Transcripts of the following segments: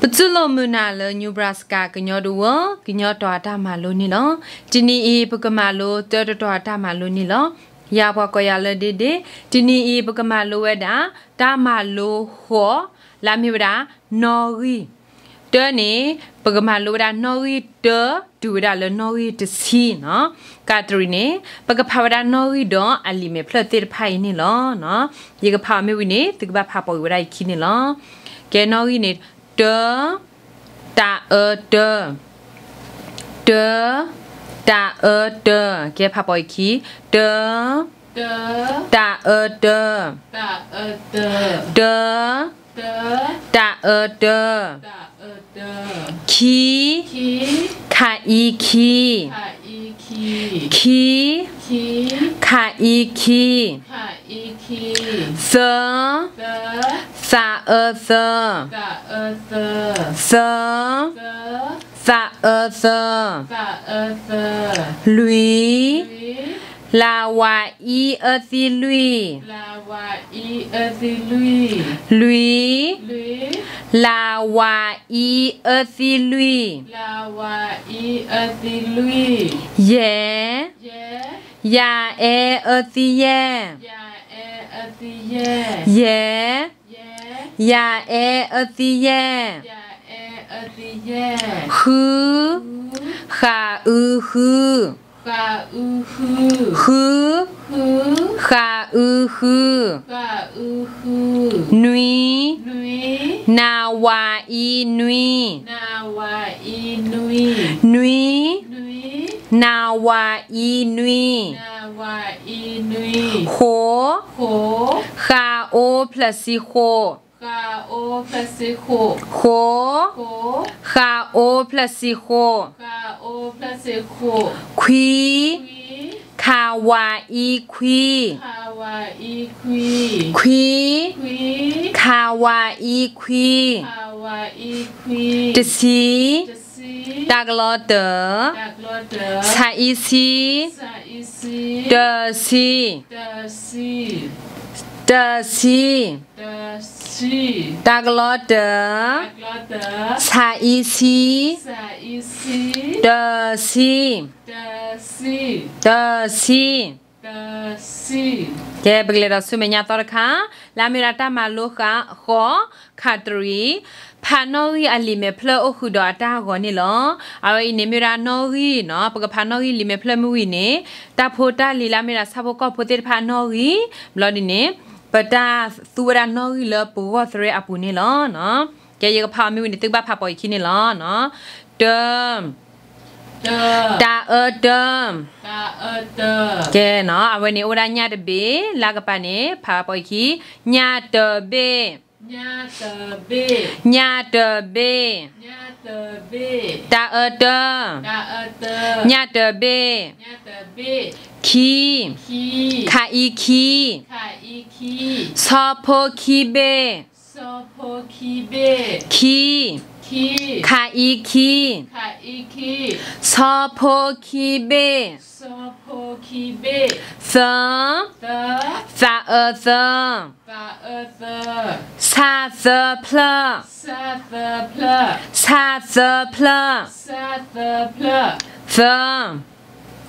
ပတူၢ်လိာ်မုာ်နၤလၢ Nebraska ကညီတဝၢ ကညီတီၤအတၢ်မၤလိန့ၣ်လီၤ. တနံၤအံၤ ပကမၤလိတၢတတီၤအတၢ်မၤလိန့ၣ်လီၤ. ယၤပှၤကိးယၤလၢ ဒ့ဒ့, တနံၤအံၤ ပကမၤလိဝဲဒၣ် တၢ်မၤလိဃိး လၢအမ့ၢ်ဝဲဒၣ် နီၣ်ဂံၢ် တၢန့ၣ် ပကမၤလိဝဲဒၣ်နီၣ်ဂံၢ်တၢ တုၤဝဲဒၣ်လၢနီၣ်ဂံၢ်တဆံနီၤ. ကးတရံးန့ၣ် ပကဖးဝဲဒၣ်နီၣ်ဂံၢ်ဒီးအလံာ်မဲာ်ဖျၢၣ်သ့ၣ်တဖၣ်အံၤန့ၣ်လီၤ. ယကဖးအီၤမ့ၢ်ဝံၤန့ၣ် သုကဘၣ်ဖးပိာ်က့ၤဝဲဒၣ်အခံန့ၣ်လီၤ. ကဲနီၣ်ဂံၢ်န့ၣ် တၢ တၢ်အၢတၢ တၢ တၢ်အၢတၢ ကဲဖးပိာ်အခံ တၢ တၢ်အၢတၢ တၢ တၢ်အၢတၢ ခံ ခးအံခံ ခံ ခးအံခံ သၢ သးအၢသၢ သၢ သးအၢသၢ လွံၢ် လၤဝၤအံအၢသံလွံၢ် လွံၢ် လၤဝၤအံအၢသံလွံၢ် ယဲၢ် ယၤအဲအၢသံယဲၢ် ယဲၢ် ယၤအဲအၢသံယဲၢ် ဃု ဃးအုဃု ဃု ဃးအုဃု ဃု ဃးအုဃု ဃု နွံ နွံ နၤဝၤအံနွံ နွံ နွံ နွံ နၤဝၤအံနွံ နွံ ဃိး ဃိး ဃးအိဖျၢၣ်ဆံဃိး ဃးအိဖျၢၣ်ဆံဃိး ဃိး ဃိး ဃးအိဖျၢၣ်ဆံဃိး ဃးအိဖျၢၣ်ဆံဃိး ခွံ ခွံ ခးဝၤအံခွံ ခးဝၤအံခွံ ခွံ ခွံ ခးဝၤအံခွံ ခးဝၤအံခွံ တဆံ တဆံ တၢ်ကလီတၢၢ် တၢ်ကလီတၢၢ် ဆၣ်အံဆံ ဆၣ်အံဆံ တဆံ တဆံ တဆံ တဆံ တၢ်ကလီတၢၢ် တၢ်ကလီတၢၢ် ဆၣ်အံဆံ ဆၣ်အံဆံ တဆံ တဆံ တဆံ တဆံ ကဲ ပကလဲၤဒီးဆူမဲာ်ညါသီတခါ လၢအမ့ၢ်ဝဲဒၣ်တၢ်မၤလိဃိး ခးတရံး ဖးနီၣ်ဂံၢ်အလံာ်မဲာ်ဖျၢၣ်အိၣ်ဃုာ်ဒီးအတၢ်ဂီၤန့ၣ်လီၤ. အဝဲအံၤန့ၣ်မ့ၢ်ဝဲဒၣ်နီၣ်ဂံၢ်နီၤ ပကဖးနီၣ်ဂံၢ်လံာ်မဲာ်ဖျၢၣ်မ့ၢ်ဝံၤန့ၣ် တၢ်ဖိတၢ်လံၤလၢအမ့ၢ်ဝဲဒၣ်ဆၣ်ဖိကီၢ်ဖိသ့ၣ်တဖၣ်နီၣ်ဂံၢ် ဘျီဒ်န့ၣ် ပတၢ်သူဝဲဒၣ်နီၣ်ဂံၢ်လၢပဂီၢ်သရဲအပူၤန့ၣ်လီၤ. ကဲ ယကဖးအီၤမ့ၢ်ဝံၤန့ၣ် သုကဘၣ်ဖးပိာ်အခံန့ၣ်လီၤ. တၢ တၢ်အၢတၢ ကဲနီၤ အဝဲန့ၣ်အိၣ်ဝဲဒၣ်ညၣ်တဘ့ၣ် လၢကပၤန့ၣ် ဖးပိာ်အခံ ညၣ်တဘ့ၣ် ညၣ်တဘ့ၣ် ညၣ်တဘ့ၣ် တၢ်အၢတၢ ညၣ်တဘ့ၣ် ခံ ခံ ခးအံခံ ခံ ဆီဖိခံဘ့ၣ် ဆီဖိခံဘ့ၣ် ခံ ခံ ခးအံခံ ခံ ဆီဖိခံဘ့ၣ် ဆီဖိခံဘ့ၣ် သၢ သၢ သးအၢသၢ သးအၢသၢ ဆၣ်သၢဖျၢၣ် ဆၣ်သၢဖျၢၣ် ဆၣ်သၢဖျၢၣ် ဆၣ်သၢဖျၢၣ် သၢ သၢ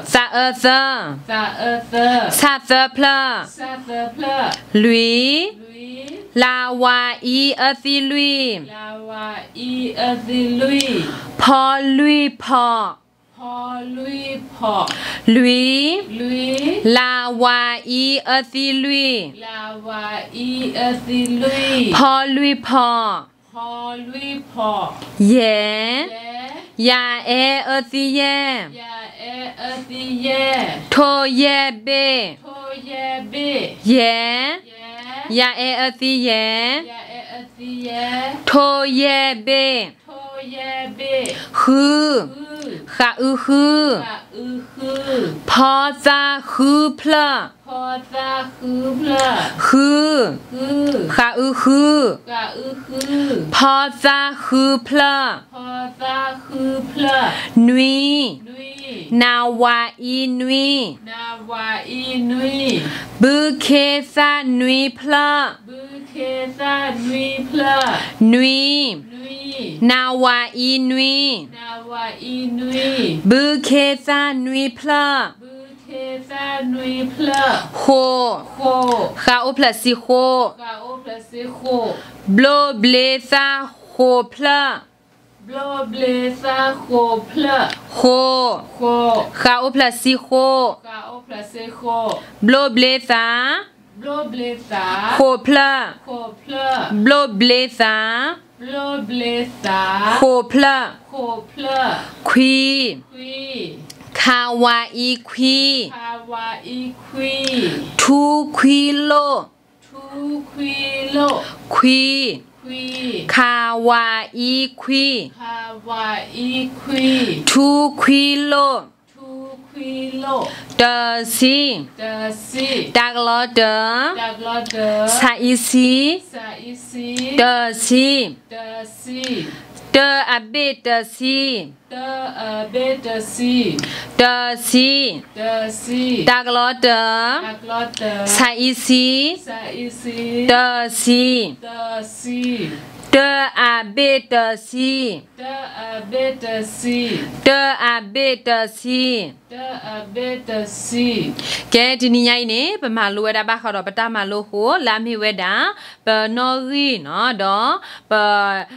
သးအၢသၢ သးအၢသၢ ဆၣ်သၢဖျၢၣ် ဆၣ်သၢဖျၢၣ် လွံၢ် လွံၢ် လၤဝၤအံအၢသံလွံၢ် လၤဝၤအံအၢသံလွံၢ် ဖီလွံၢ်ဖီၣ် ဖီလွံၢ်ဖီၣ် လွံၢ် လွံၢ် လၤဝၤအံအၢသံလွံၢ် လၤဝၤအံအၢသံလွံၢ် ဖီလွံၢ်ဖီၣ် ဖီလွံၢ်ဖီၣ် ယဲၢ် ယဲၢ် ယၤအဲအၢသံယဲၢ် ယၤအဲအၢသံယဲၢ် ထိၣ်ယဲၢ်ဘ့ၣ် ထိၣ်ယဲၢ်ဘ့ၣ် ယဲၢ် ယဲၢ် ယၤအဲအၢသံယဲၢ် ယၤအဲအၢသံယဲၢ် ထိၣ်ယဲၢ်ဘ့ၣ် ထိၣ်ယဲၢ်ဘ့ၣ် ဃု ဃု ဃးအုဃု ဃးအုဃု ဖီသးဃုဖျၢၣ် ဖီသးဃုဖျၢၣ် ဃု ဃု ဃးအုဃု ဃးအုဃု ဖီသးဃုဖျၢၣ် ဖီသးဃုဖျၢၣ် နွံ နွံ နၤဝၤအံနွံ နၤဝၤအံနွံ ဘုခ့သၣ်နွံဖျၢၣ် ဘုခ့သၣ်နွံဖျၢၣ် နွံ နွံ နဝးအံနွံ, ဘုခ့သၣ်နွံဖျၢၣ်, ဃိး, ဃအိၣ်ဖျၢၣ်ဆံဃိး, ဘျိၣ်ဘျ့သၣ်ဃိးဖျၢၣ်, ဃိး, ဃအိၣ်ဖျၢၣ်ဆံဃိး, ဘျိၣ်ဘျ့သၣ်, ဃိးဖျၢၣ်, ဘျိၣ်ဘျ့သၣ်, ဃိးဖျၢၣ်, ခွံ, ခဝးအံခွံ, ထူခွံလိၣ်, ခွံ, ခဝးအံခွံ, ထူခွံလိၣ်, တဆံ, တၢ်ကလီတၢ်, ဆးအံဆံ, တဆံ, တၢ်အဘ့ၣ်တဆံ, တဆံ, တၢ်ကလီတၢ်, ဆးအံဆံ, တဆံ, တၢ်အဘ့ၣ်တဆံ, တၢ်အဘ့ၣ်တဆံ, ကဲ တနံၤညါအံၤန့ၣ် ပမၤလိဝဲဒၣ်ဘၣ်ဃးဒီးပတၢ်မၤလိအဃိ လၢအမ့ၢ်ဝဲဒၣ် ပနီၣ်ဂံၢ်နီၤ ဒီး ပ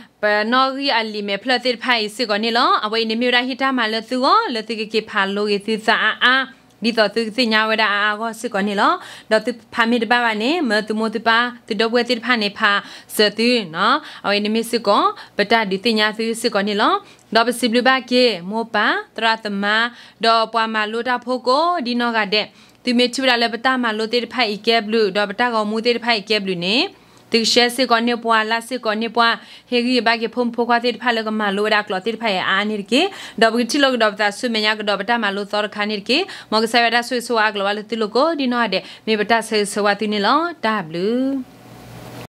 ပနီၣ်ဂံၢ်အလံာ်မဲာ်ဖျၢၣ်သ့ၣ်တဖၣ်အံၤစ့ၢ်ကီးန့ၣ်လီၤ. အဝဲအံၤန့ၣ်မ့ၢ်ဝဲဒၣ်ဟ့ၣ်တၢ်မၤလၢသုဂီၢ် လၢသုကက့ၤဖးလိက့ၤသုသးအါအါ ဒ်သိးသုကသ့ၣ်ညါဝဲဒၣ်အါအါဂီၢ်စ့ၢ်ကီးန့ၣ်လီၤ. ဒီးသုဖးမ့ၢ်တဘၣ်ဘၣ်န့ၣ် မၢသုမိၢ်သုပၢ် သုဒီပုၢ်ဝဲၢ်သ့ၣ်တဖၣ်န့ၣ် ဖးစၢၤသုနီၤ. အဝဲအံၤန့ၣ်မ့ၢ်စ့ၢ်ကီး ပတၢ်ဒုးသ့ၣ်ညါသုစ့ၢ်ကီးန့ၣ်လီၤ. ဒီးပစံးဘျုးဘၣ်က့ၤ မိၢ်ပၢ် သရၣ်သမါ ဒီးပှၤမၤလိတၢ်ဖိကိးဒ်နီၢ်ဂၤဒဲး, သုမ့ၢ်ထံၣ်ဝဲဒၣ်လၢပတၢ်မၤလိသ့ၣ်တဖၣ်အံၤကဲဘျုး ဒီးပတၢ်ဂီၤမူသ့ၣ်တဖၣ်အံၤကဲဘျုးန့ၣ် သုက share စ့ၢ်ကီးန့ၢ်ပှၤ like စ့ၢ်ကီးန့ၢ်ပှၤ ဟ့ၣ်ဂံၢ်ဘါက့ၤဖိမုၣ်ဖိခွါသ့ၣ်တဖၣ်လၢကမၤလိဝဲဒၣ်ကျိာ်သ့ၣ်တဖၣ်အံၤအါအါန့ၣ်တက့ၢ်. ဒီးပကထံၣ်လိာ်ကဒီးပသးဆူမဲာ်ညါကဒီးပတၢ်မၤလိသီတခါန့ၣ်တက့ၢ်. မ်ကစၢ်ယွၤတၢ်ဆိၣ်ဂ့ၤဆိၣ်ဝါအကလီၤဘၣ်လၢသုလိၤကိးဒ်နီၢ်ဂၤဒဲး မ့ၢ်ပတၢ်ဆၢဂ့ၤဆၢဝါသုန့ၣ်လီၤ. တၢ်ဘျုး